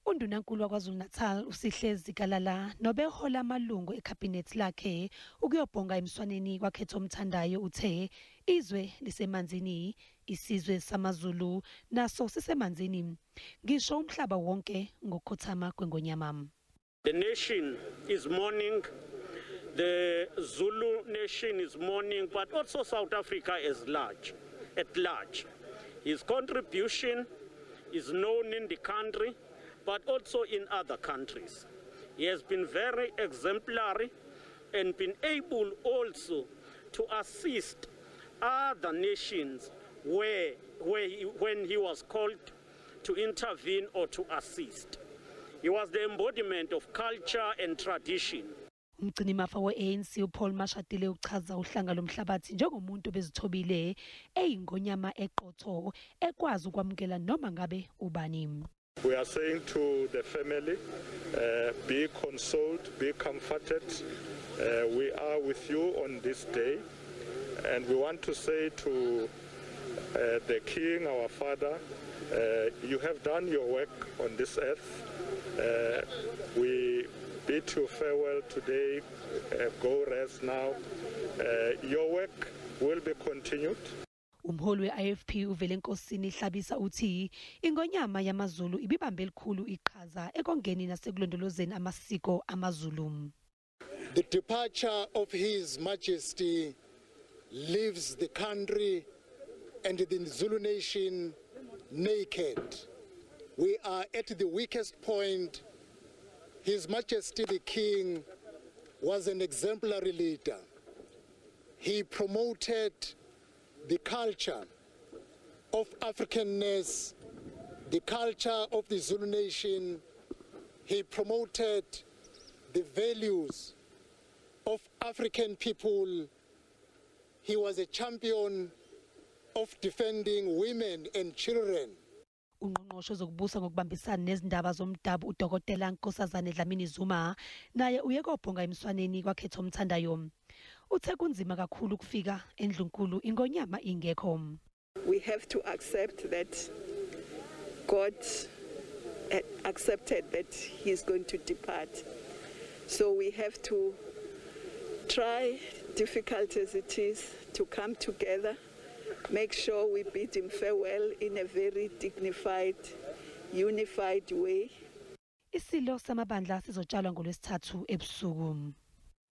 Undunankulu waKwaZulu-Natal uSihle Zikalala nobehola amalungu ekhabhinethi lakhe ukuyobhonga emswaneni kwaKhethomthandayo uthe izwe lisemanzini, isizwe samaZulu naso sisemanzini, ngisho umhlaba wonke ngokukhothama kwengonyama. The nation is mourning, the Zulu nation is mourning, but also South Africa is large, at large. His contribution is known in the country, but also in other countries. He has been very exemplary and been able also to assist other nations when he was called to intervene or to assist. He was the embodiment of culture and tradition. Umgcinimafa we-ANC uPaul Mashatile uchaza uHlanga Lomhlabathi njengomuntu obezithobile, eyingonyama eqotho, ekwazi ukwamukela noma ngabe ubani. We are saying to the family, be consoled, be comforted. We are with you on this day. And we want to say to the King, our father, you have done your work on this earth. We bid you farewell today. Go rest now. Your work will be continued. Umholi we-IFP uVelenkosini Hlabisa uthi ingonyama yamaZulu ibibambe elikhulu iqhaza ekongeni nasekulondolozeni amasiko amaZulu. The departure of His Majesty leaves the country and the Zulu nation naked. We are at the weakest point. His Majesty the King was an exemplary leader. He promoted the culture of Africanness, the culture of the Zulu nation. He promoted the values of African people. He was a champion of defending women and children. Ungqongqoshe wezokubusa ngokubambisana nezindaba zomdabu uDokotela Nkosazana Dlamini Zuma naye uye kobhonga emswaneni kwaKhethomthandayo. Uthe kunzima kakhulu ukufika endlunkulu ingonyama ingekho. We have to accept that God accepted that he's going to depart. So we have to try, difficult as it is, to come together, make sure we bid him farewell in a very dignified, unified way. Isilo samabandla sizotshalwa ngolwesithathu ebusuku.